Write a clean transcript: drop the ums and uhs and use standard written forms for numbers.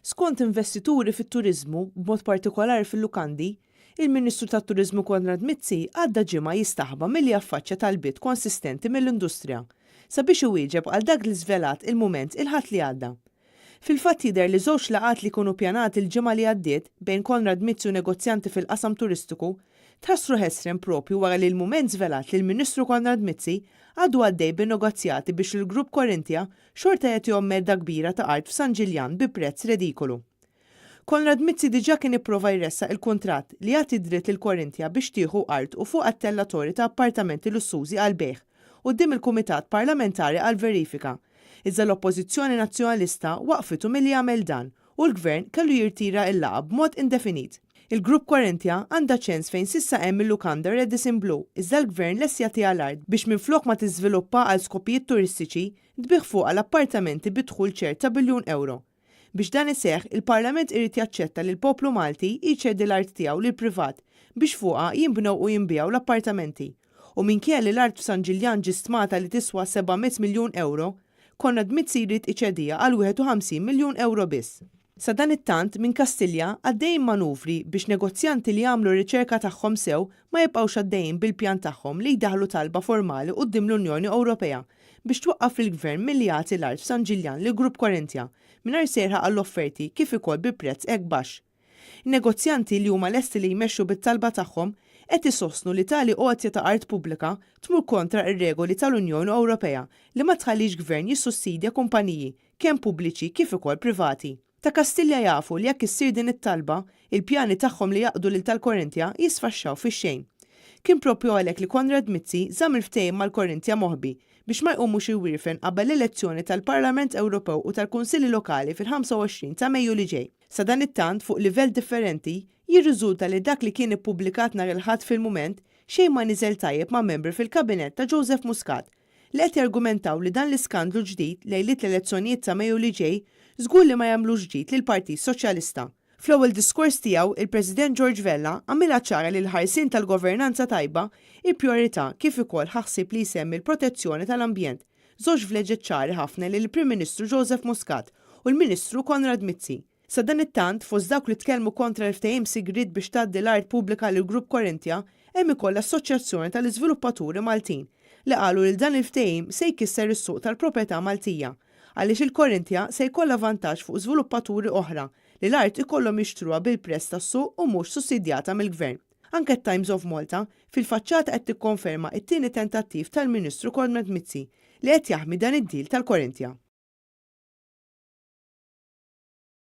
Skont investituri fit-turiżmu, b'mod partikolari fil-lukandi, il-Ministru tat-Turiżmu Konrad Mizzi għadda ġimgħa jistaħba milli jaffaċċja talbiet konsistenti mill-industrija sabiex iwieġeb għal dak li żvelat il-Mument il-Ħadd li għadda. Fil-fatt jidher li żewġ laqgħat li kienu pjanati l-ġimgħa li għaddiet bejn Konrad Mizzi u negozjanti fil-qasam turistiku tħassru ħesrem proprju wara li il-Mument żvelat li l-Ministru Konrad Mizzi għadu għaddej bin-negozjati biex lill-Grupp Corinthia xorta jagħtihom medda kbira ta' art f'San Ġiljan bi prezz redikolu. Konrad Mizzi diġà kien ipprova jressaq il-kuntratt li jagħti d-dritt lil Corinthia biex tieħu art u fuqha ttella' torri ta' appartamenti lussużi għall-bejgħ quddiem il-Kumitat Parlamentari għall-Verifika Iżda l-Oppożizzjoni Nazzjonalista waqfitu milli jagħmel dan u l-Gvern kellu jirtira l-laqgħa b'mod indefinit. Il-Grupp Corinthia għandha ċens fejn s'issa hemm il-lukanda Radisson Blu iżda l-Gvern lest jagħtiha l-art biex minflok ma tiżviluppa għal skopijiet turistiċi, tbigħ fuqha l-appartamenti bi dħul ċert ta' biljun ewro. Biex dan iseħħ, il-Parlament irid jaċċetta li l-poplu Malti jċedi l-art tiegħu lill-privat biex fuqha jinbnew u jinbiegħu l-appartamenti. U minkejja li l-art f'San Ġiljan ġie stmata li tiswa 700 miljun ewro, Konrad Mizzi jrid iċediha għal 51 miljun ewro biss. Sadanittant, minn Kastilja għaddejjin manuvri biex negozjanti li għamlu r-riċerka tagħhom sew ma jibqgħux għaddejjin bil-pjan tagħhom li jdaħħlu talba formali quddiem l-Unjoni Ewropea biex twaqqaf lill-Gvern milli jagħti l-art f'San Ġiljan lill-Grupp Corinthia mingħajr sejħa għall-offerti kif ukoll bi prezz hekk baxx. In-negozjanti li huma lesti li jmexxu bit-talba tagħhom qed isostnu li tali għotja ta' art pubblika tmur kontra r-regoli tal-Unjoni Ewropea li ma tħallix Gvern jissussidja kumpaniji kemm pubbliċi kif ukoll privati. Ta' Kastilja jafu li jekk issir din it-talba, il-pjani tagħhom li jgħaqqdu lil tal-Corinthia jisfaxxaw fix-xejn. Kien proprju għalhekk li Konrad Mizzi żamm il-ftehim mal-Corinthia moħbi biex ma jqumux iwierfen qabel l-elezzjoni tal-Parlament Ewropew u tal-Kunsilli Lokali fil-25 ta' Mejju li ġej. Sadanittant, fuq livell differenti, jirriżulta li dak li kien ippubblikat nhar il-Ħadd f'Il-Mument xejn ma niżel tajjeb ma' membri fil-Kabinett ta' Joseph Muscat li qed jargumentaw li dan l-iskandlu ġdid lejliet l-elezzjonijiet ta' Mejju li ġej żgur li ma jagħmlux ġid lill-Partit Soċjalista. Fl-ewwel diskors tiegħu, il-President George Vella għamilha ċara li l-ħarsien tal-governanza tajba hi prijorità kif ukoll ħa ħsieb li jsemmi l-protezzjoni tal-ambjent, żewġ vleġeġ ċari ħafna lill-Prim Ministru Joseph Muscat u l-Ministru Konrad Mizzi. Sadanittant, fost dawk li tkellmu kontra l-ftehim sigriet biex tgħaddi l-art pubblika lill-Grupp Corinthia hemm ukoll l-Assoċjazzjoni tal-Iżviluppaturi Maltin li qalu li dan il-ftehim se jkisser is-suq tal-proprjetà Maltija għaliex il-Corinthia se jkollha vantaġġ fuq żviluppaturi oħra li l-art ikollhom jixtruha bil-prezz tas-suq u mhux sussidjata mill-Gvern. Anke t-Times of Malta, fil-faċċata qed tikkonferma t-tieni tentattiv tal-Ministru Konrad Mizzi li qed jaħmi dan id-deal tal-Corinthia.